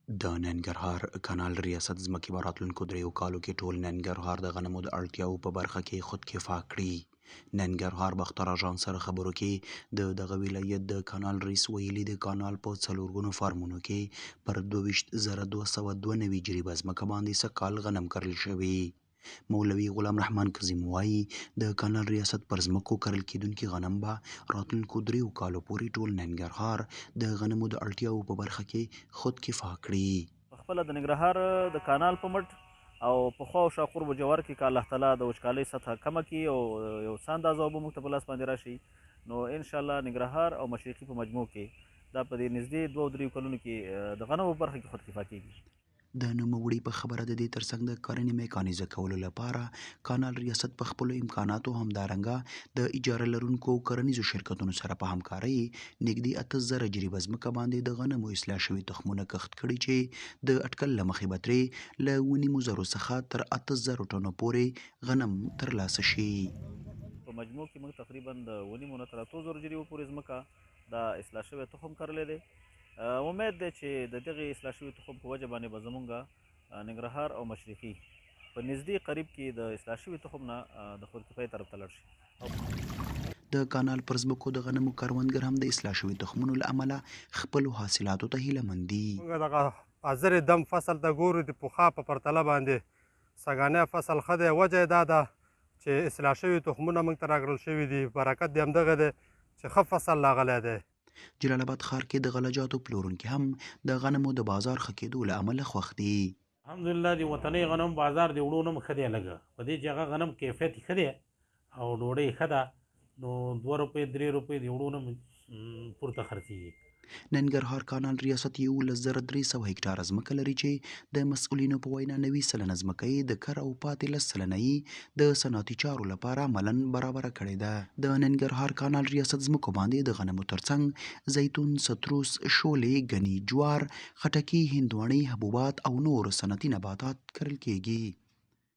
د ننګرهار کانال ریاست ځمکې به راتلونکو 3 کالو کې ټول ننګرهار د غنمو د اړتیاوو په برخه کې خودکفا کړي. ننګرهار باختر اژانس سره خبرو کې د دغه ولایت د کانال رئیس ویلي، د کانال په 4 فارمونو کې پر 22,292 جریبه ځمکه باندې سږ کال غنم کرل شوي. مولوي غلام رحمان کظیم وایي، د کانال ریاست پر ځمکو کرل کېدونکي غنم به راتلونکو 3 کالو پورې ټول ننګرهار د غنمو د اړتیاوو په برخه کې خودکفا کړي. خپله د ننګرهار د کانال په مټ او په خوا او شا قرب جوار کې که الله تعالی د وچکالۍ سطحه کمه کړي او یو څه اندازه اوبه موږ ته په لاس باندې راشي، نو انشاءالله ننګرهار او مشرقي په مجموع کې دا په دې نږدې 2-3 کلونو کې د غنمو په برخه کې خودکفا کېږي. د نوموړي په خبره، د دې ترڅنګ د کرنې میکانیزه کولو لپاره کانال ریاست په خپلو امکاناتو همدارنګه د اجاره لرونکو کرنیزو شرکتونو سره په همکارۍ نږدې 8,000 جریبه ځمکه باندې د غنمو اصلاح شوي تخمونه کښت کړي چې د اټکل له مخې به ترې له 7,500 څخه تر 8,000 ټنو پورې غنم ترلاسه شي. په مجموع کې موږ تقریبا د 7,5 نه تر 8,000 جریبو پورې ځمکه دا اصلاح شوی تخم کرلی دی. امید دی چې د دغې اصلاح شوي تخم په وجه باندې به زمونږ ننګرهار او مشرقي په نږدې قریب کې د اصلاح شوي تخم نه د خودکفایي طرف ته لاړ شي. د کانال پر ځمکو د غنمو کروندګر هم د اصلاح شوي تخمونو له امله خپلو حاصلاتو ته هیله من دي. موږ دغه حاضر دم فصل ته ګورو، د پخوا په پرتله باندې سږنی فصل ښه دی. وجه یې دا ده چې اصلاح شوي تخمونه موږ ته راکړل شوي دي، برکت د همدغه دی چې ښه فصل راغلی دی. جلال اباد ښار کې د غلجاتو پلورونکي هم د غنمو د بازار ښه کېدو له امله خوښ دي. الحمدلله د وطني غنم بازار د وړو نه ښه دی، لږه په دې چې هغه غنم کیفیت ښه دی او ډوډۍ ښه ده، نو 2 روپۍ 3 روپۍ د وړو نه پورته خرڅېږي. ننګرهار کانال ریاست 11,300 هکټاره ځمکه لري چې د مسؤلینو په وینا 90% ځمکه یې د کر او پاتې 10% یې د صنعتي چارو لپاره عملاً برابره کړې ده. د ننګرهار کانال ریاست ځمکو باندې د غنمو ترڅنګ زیتون، ستروس، شولې، ګني، جوار، خټکي، هندواڼې، حبوبات او نور صنعتي نباتات کرل کېږي.